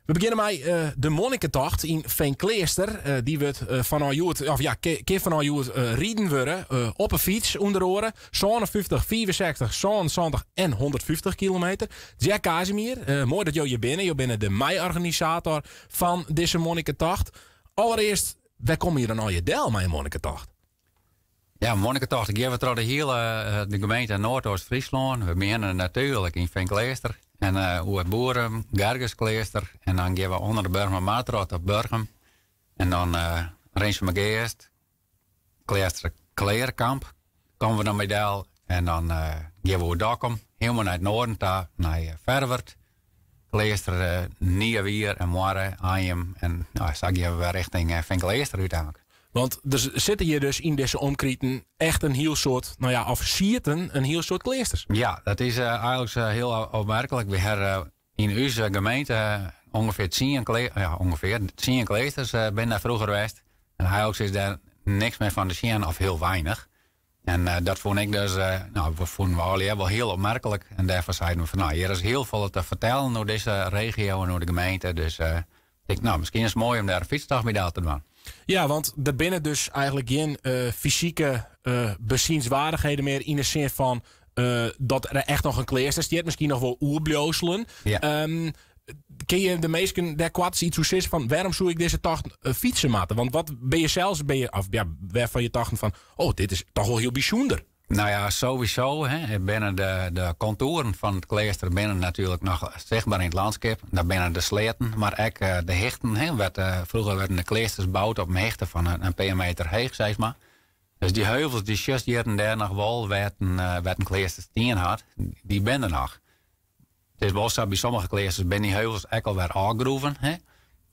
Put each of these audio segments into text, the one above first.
We begjinne mei de Monniketocht yn Feankleaster. Dy wurdt fanôf hjoed, of ja, kin fanôf hjoed riden wurde op 'e fyts ûnder oare. 57, 65, 77 en 150 kilometer. Jack Cazemier, moai dat jo hjir binne. Jo binne de mei-organisator fan dizze Monniketocht. Allerearst, wêr komme je dan allegear del mei in Monniketocht? Ja, Monniketocht gean we troch de hiele de gemeente Noardeast-Fryslân. We begjinne natuerlik yn Feankleaster en oer Boerum, Gerkeskleaster en dan gean we ûnder de Burgumermar troch tot Burgum. En dan Rinsumageast, Kleaster Claercamp komme we dan by del. En dan gean we oer Dokkum, hielendal nei it noarden ta, nei Ferwert, Kleaster Nijewier en Moarre, Anjum. En nou, sa gean we wer richting Feankleaster úteinlik. Want der sitte hjir dus yn dizze omkriten echt in hiel soad, no ja, of sieten in hiel soad kleasters. Ja, dat is eigenlik hiel opmerklik. We hawwe yn ús gemeente ûngefear tsien, ja, ûngefear tsien kleasters binne dêr froeger west. En eigenlik is dêr niks mear fan te sjen of hiel weinich. En dat fûn ik dus, no, we fûnen we allegear wol hiel opmerklik. En dêrfoar seiden we fan, no, hjir is hiel folle te fertellen oer dizze regio en oer de gemeente. Dus ik tink, no, miskien is it moai om dêr in fytstocht by del te dwaan. Ja, want der binne dus eigenlik gjin fysike bezienswaardigheden mear yn de sin fan dat der echt noch in kleaster stiet. Miskien noch wol oerbliuwselen. Ja. Kinne je de minsken dêr koart iets oer sizze fan wêrom soe ik dizze tocht fytse moatte? Want wat bin je sels, bin je, of ja, wêrfan je tochten fan, oh, dit is toch wol hiel bysûnder. Nou ja, sowieso. Hè, binne de kontoeren fan it kleaster binne natuerlik noch sichtber yn it lânskip. Dat binne de sleatten, mar ek de hichten. Hè, froeger werden de kleasters boud op in hichte fan in pear meter heech, sis mar. Dus dy heuvels, dy sjochst hjir en dêr noch wol wêr't in kleaster stien hat, dy binne der noch. It is wol sa, by sommige kleasters binne dy heuvels ek al wer ôfgroeven. Hè?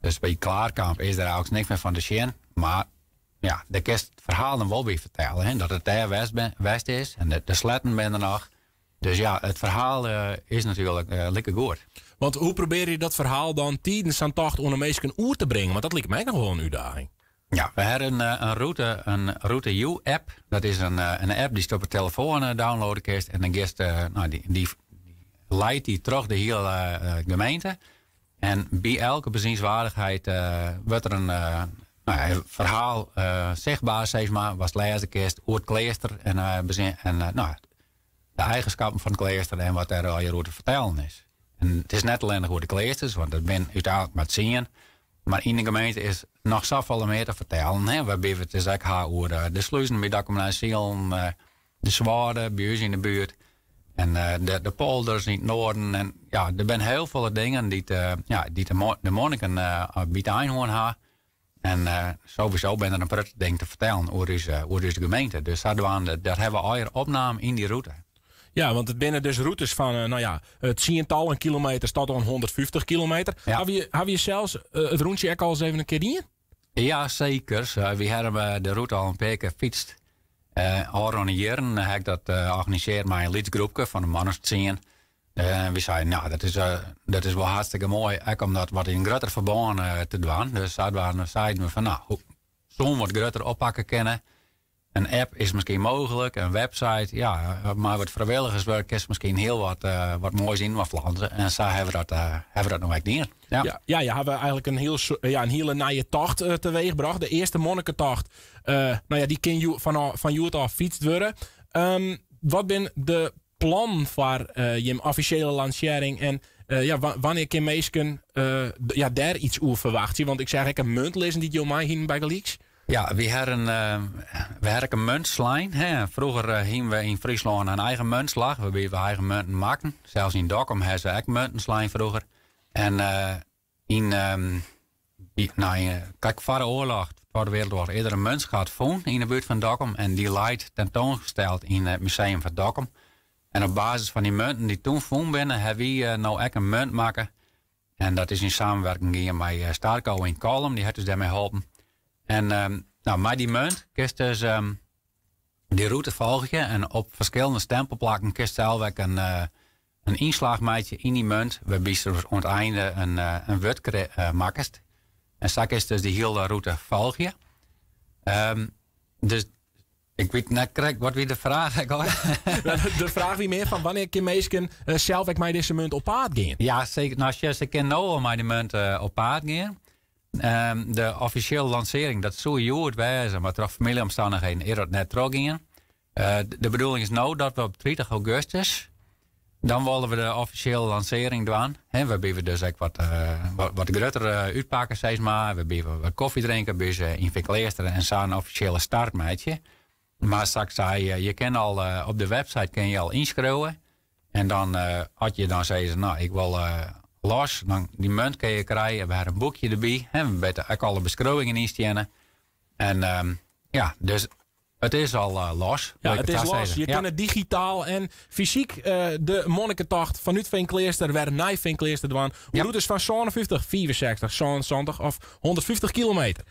Dus by Klaarkamp is der eigenlik niks mear fan te sjen. Mar ja, dêr kinst it ferhaal dan wol by fertelle. Hè? Dat it dêr west is en de sleatten binne der noch. Dus ja, it ferhaal is natuerlik like goed. Want hoe probearje je dat ferhaal dan tidens sa'n tocht oan de minsken oer te bringen? Want dat liket my ek noch wol in útdaging. Ja, we hawwe in route U-app. Dat is in app dy'tst op de telefoan downloade kinst. En dan giest, no, dy leidt dy troch de hiele gemeente. En by elke bezienswaardigheid wurdt der in, no ja, ferhaal sichtber, sis mar, watst lêze kinst oer it kleaster en no, de eigenskappen fan it kleaster en wat dêr allegear oer te fertellen is. En it is net allinnich oer de kleasters, want dat binne úteinlik mar tsien. Mar yn de gemeente is noch safolle mear te fertellen. Hè? Wêrby we it dus ek ha oer de sluzen by Dokkum Nijsilen, de Swâlde by ús yn de buert en de polders yn it noarden. En ja, der binne hiel folle dingen dy't, ja, dy't de monniken by it ein hân ha. En sowieso binne der in protte dingen te fertellen oer ús gemeente. Dus sadwaande, dat hawwe we allegear opnaam yn dy rûte. Ja, want it binne dus rûtes fan no ja, tsientallen kilometers tot oan 150 kilometer. Ja. Hawwe je sels it rûntsje ek al ris even in kear dien? Ja, seker. Wy hawwe de rûte al in pear kear fytst. Ôfrûne jierren ha ik dat organisearre mei in lyts groepke fan in man as tsien. En wy seinen, nou, dat is wol hartstikke moai, ek om dat wat yn grutter ferbân te dwaan. Dus sadwaande seiden we fan, nou, soene we wat grutter oppakke kinne. In app is miskien mooglik, in website, ja, mei wat frijwilligerswurk kinst miskien hiel wat moais yn wat flansen. En sa hawwe we dat, hawwe we dat no ek dien. Ja. Ja, ja, je hawwe eigenlik in hiel, ja, in hiele nije tocht teweechbrocht. De earste monniketocht, no ja, dy kin fan hjoed ôf fytst wurde. Wat binne de plannen foar jim offisjele lansearring en ja, wannear kin minsken ja, dêr iets oer ferwachtsje? Want ik seach ek in munt lizzen dy't jo mei hienen bygelyks. Ja, wy hawwe wy hawwe ek in munt slein. Hè. Froeger hienen we yn Fryslân in eigen muntslach, wêrby we eigen munten makken. Sels yn Dokkum hawwe se ek munten slein froeger. En yn, no, krekt foar de oarloch, Twadde Wereldoarloch, is der in muntskat fûn yn de buert fan Dokkum. En dy leit tentoangesteld yn it Museum fan Dokkum. En op basis fan dy munten dy't toen fûn binne, hawwe wy no ek in munt makke. En dat is yn samenwerking gien mei Starco yn Kollum, dy hat ús dêrmei holpen. En no, mei dy munt kinst dus dy rûte folgje en op ferskillende stempelplakken kinst sels ek in ynslach meitsje yn dy munt, wêrby'tst dus oan it einde in wurd makkest. En sa kinst dus dy hiele rûte folgje. Dus Ik wit net krekt wat wie de fraach ek al. De fraach wie mear fan wannear kinne minsken sels ek mei dizze munt op paad gean? Ja, seker. No, se kinne no al mei de munt op paad gean. De offisjele lansearring, dat soe hjoed wêze, mar troch famyljeomstannichheden is dat net trochgien. De bedoeling is no dat we op 30 augustus, dan wolle we de offisjele lansearring dwaan. Hè, wêrby't we dus ek wat, wat, wat grutter útpakke, sis mar. Wêrby't we wat kofje drinke by ús yn Feankleaster en sa in offisjele start meitsje. Mar sa't ik sei, je kinne al op de website kin je al ynskriuwe. En dan, as je dan sizze, no, ik wol los, dan dy munt kin je krije. We hawwe in boekje derby, hè, wêr't ek alle beskriuwingen yn steane. En ja, dus it is al los. Ja, it is los. Je kinne digitaal en fysyk de Monniketocht fanút Feankleaster wer nei Feankleaster dwaan. Rûtes fan 57, 65, 77 of 150 kilometer.